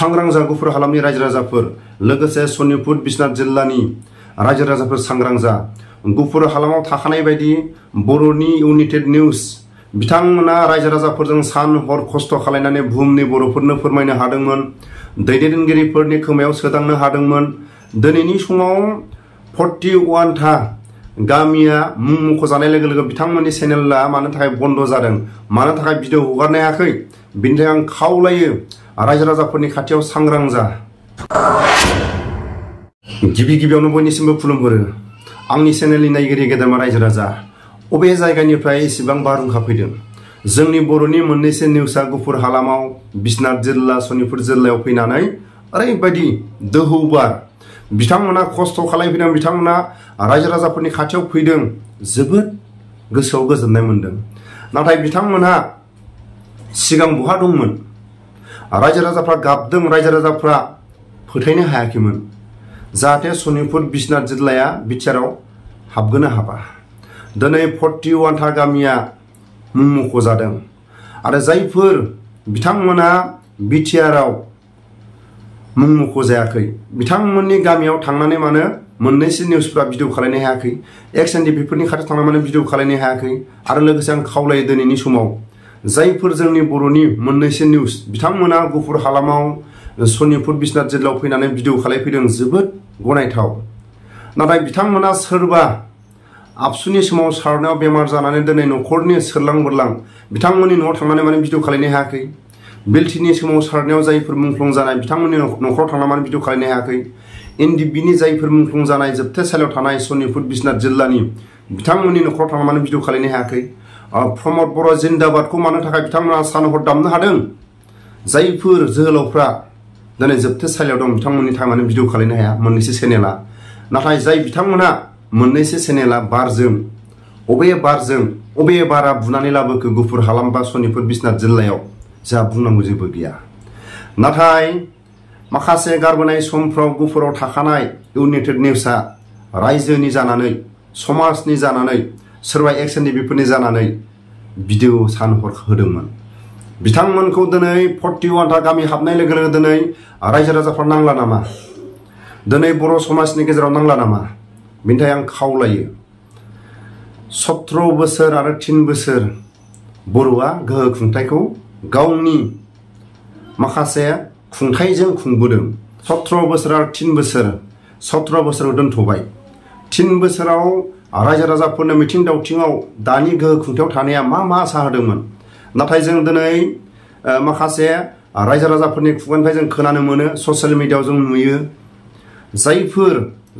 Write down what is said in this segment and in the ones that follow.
सांग्रां जा गुफुर हालामनि रायजो राजाफोर लोगोसे सनितपुर बिश्वनाथ जिल्लानि रायजो राजाफोर सांग्रां जा गुफुर हालामाव थाखानाय बायदि बर'नि इउनाइटेड निउज बिथांमोना रायजो राजाफोरजों सान हर खस्थ' खालामनानै बुहुमनि बर'फोरनो फोरमायनो हादोंमोन दैदेनगिरिफोरनि खोमायाव सोदांनो हादोंमोन दिनैनि समाव 41 था गामिया मुं मख'जानाय लोगो लोगो बिथांमोननि चेनेलआ मानो थाखाय बन्द जादों मानो थाखाय भिडिअ हगारनो हायाखै बिनि थाखाय आं खावलायो रायजो राजाफोरनि खाथियाव सांग्रां जा गिबियावनो बयनिसिमबो खुलुमहरो आंनि चेनेलनि नायगिरि गेदेरमा रायजो राजा अबे जायगानिफ्राय एसेबां बारहुंखा फैदों जोंनि बर'नि मोननैसो निउसआ गुफुर हालामाव बिश्वनाथ जिल्ला सनितपुर जिल्लायाव फैनानै ओरैबायदि दोहौ बार बिथांमोना खस्थ' खालामफैदों बिथांमोना रायजो राजाफोरनि खाथियाव फैदों जोबोद गोसोआव गोजोननाय मोनदों नाथाय बिथांमोनहा सिगां बहा दंमोन रायजो राजाफ्रा गाबदों रायजो राजाफ्रा फोथायनो हायाखैमोन जाहाथे सनितपुर बिश्वनाथ जिल्लाया बिटिआरआव हाबगोना हाबा दिनै 41 था गामिया मुं मख'जादों आरो जायफोर बिथांमोना बिटिआरआव मुं मख'जायाखै बिथांमोननि गामियाव थांनानै मानो मोननैसो निउसफ्रा भिडिअ खालामनो हायाखै एक्सएनडिपिफोरनि खाथियाव थांनानै मानो भिडिअ खालामनो हायाखै आरो लोगोसे आं खावलायो दिनैनि समाव जायफोर जोंनि बर'नि मोननैसो निउस बिथांमोना गुफुर हालामाव सनितपुर बिश्वनाथ जिल्लायाव फैनानै भिडिअ खालामफैदों जोबोद गनायथाव नाथाय बिथांमोना सोरबा आबसुनि समाव सारनायाव बेमार जानानै दिनै न'खरनि सोरलां बोरलां बिथांमोननि न'आव थांनानै माने भिडिअ खालामनो हायाखै बेलथिनि समाव सारनायाव जायफोर मुंख्लं जानाय बिथांमोननि न'खराव थांनानै भिडिअ खालामनो हायाखै एनडिबिनि जायफोर मुंख्लं जानाय जोबथेसालियाव थानाय सनितपुर बिश्वनाथ जिल्लानि बिथांमोननि न'खराव थांनानै भिडिअ खालामनो हायाखै प्रमद बर' जिन्दाबादखौ मानो थाखाय बिथांमोना सान हर दामनो हादों जायफोर जोहोलावफ्रा दिनै जोबथेसालियाव दं बिथांमोननि थाखाय भिडिअ खालामनो हाया मोननैसो चेनेला नाथाय जाय बिथांमोना मोननैसो चेनेला बारजों अबे बारा बुनानै लाबोखो गुफुर हालाम बा सनितपुर बिश्वनाथ जिल्लायाव जा बुंनांगौ जेबो गैया नाथाय माखासे गारबोनाय समफ्राव गुफुराव थाखानाय इउनाइटेड निउसआ रायजोनि जानानै समाजनि जानानै सोरबा एक्सएनडिपिफोरनि जानानै भिडिअ सान हर होदोंमोन बिथांमोनखौ दिनै 41 था गामि हाबनाय लोगो लोगो दिनै रायजो राजाफ्रा नांला नामा दिनै बर' समाजनि गेजेराव नांला नामा बिनि थाखाय आं खावलायो 17 बोसोर आरो 3 बोसोर बर'आ गोहो खुंथायखौ गावनि माखासे खुंथायजों खुंबोदों 17 बोसोर आरो 3 बोसोर 17 बोसोराव दोनथ'बाय 3 बोसोराव रायजो राजाफोरनो मिथिं दावथिङाव दानि गोहो खुंथायाव थानाया मा आसा होदोंमोन नाथाय जों दिनै माखासे रायजो राजाफोरनि खुगानिफ्राय जों खोनानो मोनो ससियेल मिडियायाव जों नुयो जायफोर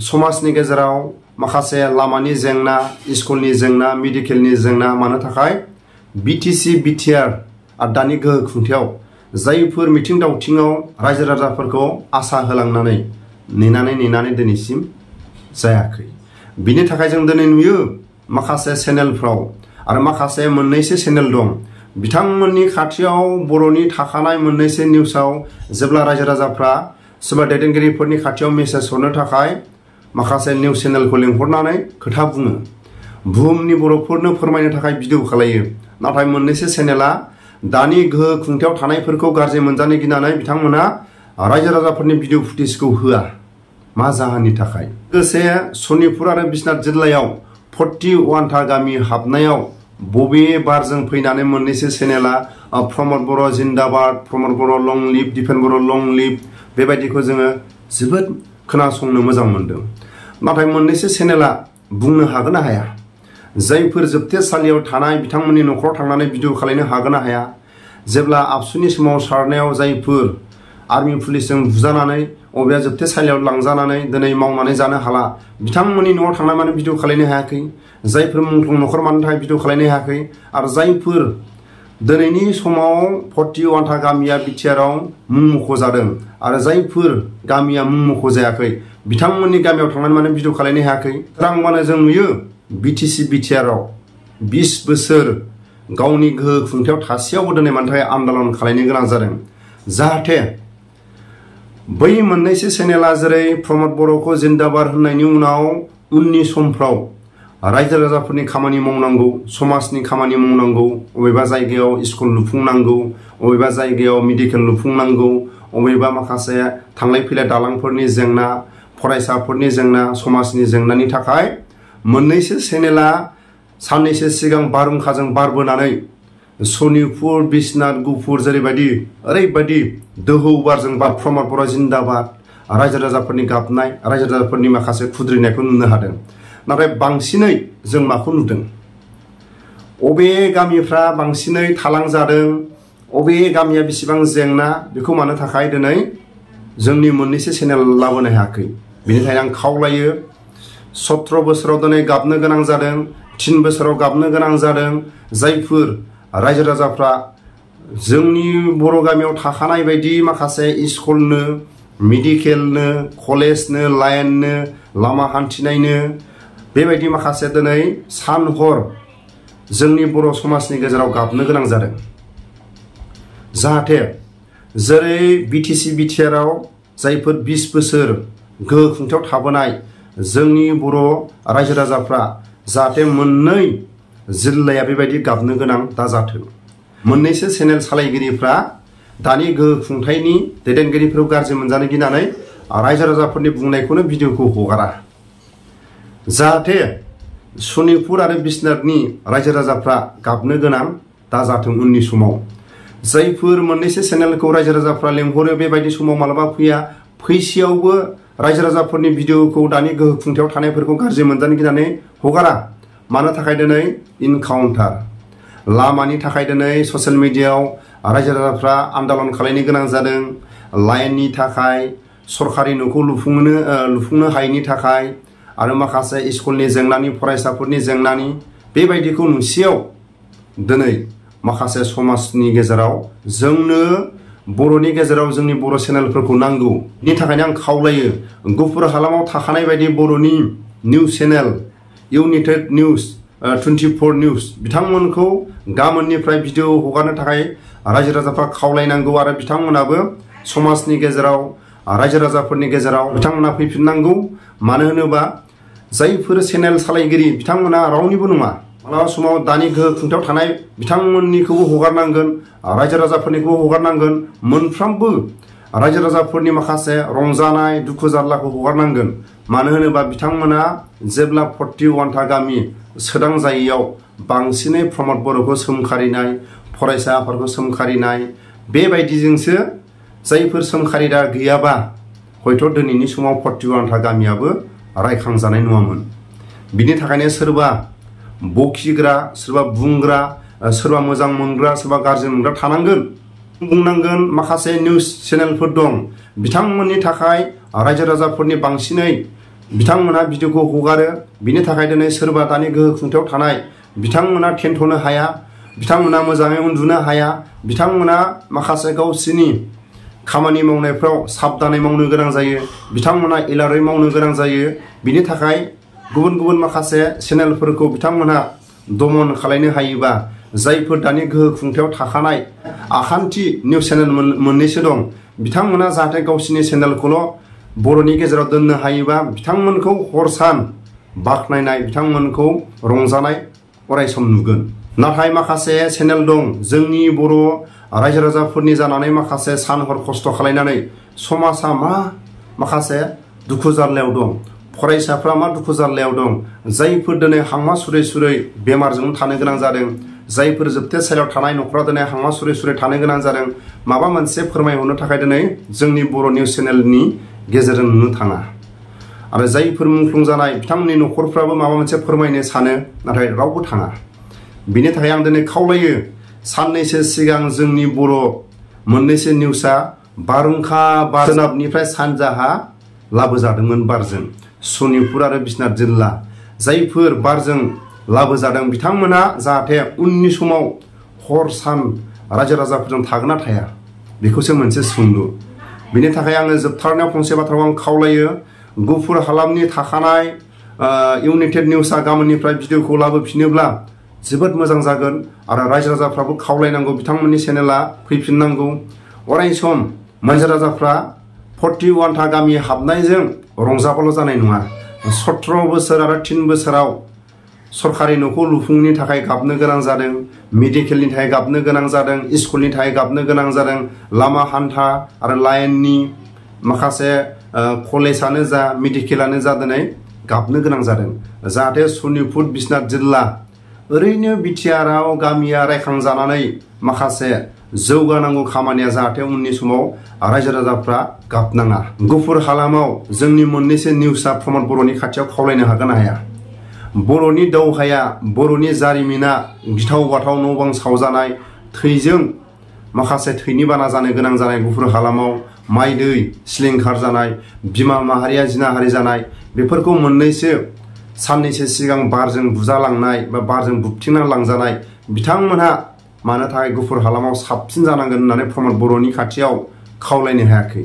समाजनि गेजेराव माखासे लामानि जेंना स्कुलनि जेंना मेडिकेलनि जेंना मानो थाखाय बिटिसि बिटिआर आरो दानि गोहो खुंथायाव जायफोर मिथिं दावथिङाव रायजो राजाफोरखौ आसा होलांनानै नेनानै दिनैसिम जायाखै बिनि थाखाय जों दिनै नुयो माखासे चेनेलफ्राव आरो माखासे मोननैसो चेनेल दं बिथांमोननि खाथियाव बर'नि थाखानाय मोननैसो निउसाव जेब्ला रायजो राजाफ्रा सोरबा दैदेनगिरिफोरनि खाथियाव मेसेज हरनो थाखाय माखासे निउस चेनेलखौ लिंहरनानै खोथा बुङो बुहुमनि बर'फोरनो फोरमायनो थाखाय भिडिअ खालायो नाथाय मोननैसो चेनेला दानि गोहो खुंथायाव थानायफोरखौ गाज्रि मोनजानो गिनानै बिथांमोना रायजो राजाफोरनि भिडिअ फुटेजखौ होआ मा जाहोननि थाखाय लोगोसे सनितपुर आरो बिश्वनाथ जिल्लायाव 41 था गामि हाबनायाव बबे बारजों फैनानै मोननैसो चेनेला प्रमद बर' जिन्दाबाद प्रमद बर' लं लिभ दिपेन बर' लं लिभ बेबायदिखौ जोङो जोबोद खोनासंनो मोजां मोनदों नाथाय मोननैसो चेनेला बुंनो हागोन ना हाया जायफोर जोबथेसालियाव थानाय बिथांमोननि न'खराव थांनानै भिडिअ खालामनो हागोन ना हाया जेब्ला आबसुनि समाव सारनायाव जायफोर आर्मि पुलिसजों बुजानानै अबेया जोबथेसालियाव लांजानानै दिनै मावनानै जानो हाला बिथांमोननि न'आव थांनानै मानो भिडिअ खालामनो हायाखै जायफोर मुंख्लं न'खर मानो थाखाय भिडिअ खालामनो हायाखै आरो जायफोर दिनैनि समाव 41 था गामिया बिटिआरआव मुं मख'जादों आरो जायफोर गामिया मुं मख'जायाखै बिथांमोननि गामियाव थांनानै मानो भिडिअ खालामनो हायाखै रांबानो जों नुयो बिटिसि बिटिआरआव 20 बोसोर गावनि गोहो खुंथायाव थासेयावबो दिनै मानो थाखाय आन्दोलन खालामनो गोनां जादों जाहाथे बै मोननैसो चेनेला जेरै प्रमद बर'खौ जिन्दाबाद होननायनि उनाव उननि समफ्राव रायजो राजाफोरनि खामानि मावनांगौ समाजनि खामानि मावनांगौ अबेबा जायगायाव स्कुल लुफुंनांगौ अबेबा जायगायाव मेडिकेल लुफुंनांगौ अबेबा माखासे थांलाय फैलाय दालांफोरनि जेंना, फरायसाफोरनि जेंना, समाजनि जेंनानि थाखाय मोननैसो चेनेला साननैसो सिगां बारहुंखाजों बारबोनानै सनितपुर, बिश्वनाथ, गहपुर जेरैबायदि ओरैबायदि दोहौ बारजों बार प्रमद बर' जिन्दाबाद रायजो राजाफोरनि गाबनाय, रायजो राजाफोरनि माखासे खुद्रिनायखौ नुनो हादों। नाथाय बांसिनै जों माखौ नुदों? अबे गामिफ्रा बांसिनै थालांजादों, अबे गामिया बेसेबां जेंना, बेखौ मानो थाखाय दिनै जोंनि मोननैसो चेनेल लाबोनो हायाखै। बेनिखायनो आं खावलायो 17 बोसोराव दिनै गाबनो गोनां जादों, 3 बोसोराव गाबनो गोनां जादों जायफोर रायजो राजाफ्रा जोंनि बर' गामियाव थाखानाय बायदि माखासे स्कुलनो, मेडिकेलनो, कलेजनो, लाइननो, लामा हान्थिनायनो बेबायदि माखासे दिनै सान हर जोंनि बर' समाजनि गेजेराव गाबनो गोनां जादों। जाहाथे जेरै BTC बिटिआरआव जायफोर 20 बोसोर गोहो खुंथायाव थाबोनाय जोंनि बर' रायजो राजाफ्रा जाहाथे मोननै जिल्लाया बेबायदि गाबनो गोनां दाजाथों। मोननैसो चेनेल सालायगिरिफ्रा दानि गोहो खुंथायनि दैदेनगिरिफोरखौ गाज्रि मोनजानो गिनानै रायजो राजाफोरनि बुंनायखौनो भिडिअखौ हगारा। जाहाथे सनितपुर आरो बिश्वनाथनि रायजो राजाफ्रा गाबनो गोनां दाजाथों उननि समाव। जायफोर मोननैसो चेनेलखौ रायजो राजाफ्रा लेंहरो बेबायदि समाव मालाबा फैया, फैसेयावबो रायजो राजाफोरनि भिडिअखौ दानि गोहो खुंथायाव थानायफोरखौ गाज्रि मोनजानो गिनानै हगारा। मानो थाखाय दिनै इनकाउन्टार लामानि थाखाय दिनै ससियेल मिडियायाव रायजो राजाफ्रा आन्दालन खालामनो गोनां जादों। लाइननि थाखाय, सरकारि न'खौ लुफुंनो हायैनि थाखाय आरो माखासे स्कुलनि जेंनानि, फरायसाफोरनि जेंनानि बेबायदिखौ नुसेयाव दिनै माखासे समाजनि गेजेराव जोंनो बर'नि गेजेराव जोंनि बर' चेनेलफोरखौ नांगौ। बिनि थाखायनो आं खावलायो गहपुर हालामाव थाखानाय बायदि बर'नि news channel United news 24 news बिथांमोनखौ गाबोननिफ्राय भिडिअ हगारनो थाखाय रायजो राजाफ्रा खावलायनांगौ आरो बिथांमोनाबो समाजनि गेजेराव रायजो राजाफोरनि गेजेराव बिथांमोना फैफिननांगौ। मानो होनोबा जायफोर चेनेल सालायगिरि बिथांमोना रावनिबो नङा। मालाबा समाव दानि गोहो खुंथायाव थानाय बिथांमोननिखौबो हगारनांगोन, रायजो राजाफोरनिखौबो हगारनांगोन। मोनफ्रोमबो रायजो राजाफोरनि माखासे रंजानाय, दुखु जारलाखौ हगारनांगोन। मानो होनोबा बिथांमोना जेब्ला 41था गामि सोदांजायैयाव बांसिनै प्रमद बर'खौ सोमखारिनाय, फरायसा आफादखौ सोमखारिनाय बेबायदिजोंसो जायफोर सोमखारिदा गैयाबा हयथ' दिनैनि समाव 41था गामियाबो रायखांजानाय नङामोन। बिनि थाखायनो सोरबा बखिग्रा, सोरबा बुंग्रा, सोरबा मोजां मोनग्रा, सोरबा गाज्रि मोनग्रा थानांगोन। बुंनांगोन माखासे निउज चेनेलफोर दं बिथांमोननि थाखाय रायजो राजाफोरनि बांसिनै बिथांमोना भिडिअखौ हगारो। बिनि थाखाय दिनै सोरबा दानि गोहो खुंथायाव थानाय बिथांमोना थेनथ'नो हाया, बिथांमोना मोजाङै उन्दुनो हाया, बिथांमोना माखासे गावसिनि खामानि मावनायफ्राव साबधानै मावनो गोनां जायो, बिथांमोना एलार्टै मावनो गोनां जायो। बिनि थाखाय गुबुन गुबुन माखासे चेनेलफोरखौ बिथांमोना दमन खालामनो हायोबा जायफोर दानि गोहो खुंथायाव थाखानाय आखान्थि निउज चेनेल मोननैसो दं बिथांमोना जाहाथे गावसिनि चेनेलखौल' बर'नि गेजेराव दोननो हायोबा बिथांमोनखौ हर सान बाख्नायनाय, बिथांमोनखौ रंजानाय अरायसम नुगोन। नाथाय माखासे चेनेल दं जोंनि बर' रायजो राजाफोरनि जानानै माखासे सान हर खस्थ' खालामनानै समाजा मा माखासे दुखु जारलायाव दं, फरायसाफ्रा मा दुखु जारलायाव दं, जायफोर दिनै हांमा सुरै सुरै बेमारजों थानो गोनां जादों, जायफोर जोबथेसालियाव थानाय न'खरा दिनै हांमा सुरै सुरै थानो गोनां जादों, माबा मोनसे फोरमायहरनो थाखाय दिनै जोंनि बर' निउज चेनेलनि गेजेरजों नुनो थाङा। आरो जायफोर मुंख्लं जानाय बिथांमोननि न'खरफ्राबो माबा मोनसे फोरमायनो सानो नाथाय रावबो थाङा। बिनि थाखाय आं दिनै खावलायो साननैसो सिगां जोंनि बर' मोननैसो निउसआ बारहुंखा बार सोनाबनिफ्राय सानजाहा लाबोजादोंमोन बारजों सनितपुर आरो बिश्वनाथ जिल्ला। जायफोर बारजों लाबोजादों बिथांमोना जाहाथे उननि समाव हर सान रायजो राजाफोरजों थागोन ना थाया बेखौसो मोनसे सोंलु। बिनि थाखाय आङो जोबथारनायाव फंसे बाथ्राखौ आं खावलायो गहपुर हालामनि थाखानाय इउनाइटेड निउसआ गाबोननिफ्राय भिडिअखौ लाबोफिनोब्ला जोबोद मोजां जागोन। आरो रायजो राजाफ्राबो खावलायनांगौ बिथांमोननि चेनेला फैफिननांगौ। अरायसम रायजो राजाफ्रा 41था गामि हाबनायजों रंजाबाल' जानाय नङा। 17 बोसोर आरो 3 बोसोराव सरकारि न'खौ लुफुंनो थाखाय गाबनो गोनां जादों, मेडिकेलनि थाखाय गाबनो गोनां जादों, स्कुलनि थाखाय गाबनो गोनां जादों, लामा हान्था आरो लाइननि माखासे कलेजानो जा मेडिकेलानो जा दिनै गाबनो गोनां जादों। जाहाथे सनितपुर बिश्वनाथ जिल्ला ओरैनो बिटिआरआव गामिया रायखांजानानै माखासे जौगानांगौ खामानिया जाहाथे उननि समाव रायजो राजाफ्रा गाबनाङा। गुफुर हालामाव जोंनि मोननैसो निउसआ प्रमद बर'नि खाथियाव खावलायनो हागोन ना हाया? बर'नि दावहाया, बर'नि जारिमिना गिथाव बाथाव न' बां सावजानाय, थैजों माखासे थैनि बाना जानो गोनां जानाय गुफुर हालामाव माइ दै सिलिंखार जानाय, बिमा माहारिया जिनाहारि जानाय, बेफोरखौ मोननैसो साननैसो सिगां बारजों बुजालांनाय बा बारजों बुबथिंना लांजानाय बिथांमोनहा मानो थाखाय गुफुर हालामाव साबसिन जानांगोन होननानै प्रमद बर'नि खाथियाव खावलायनो हायाखै?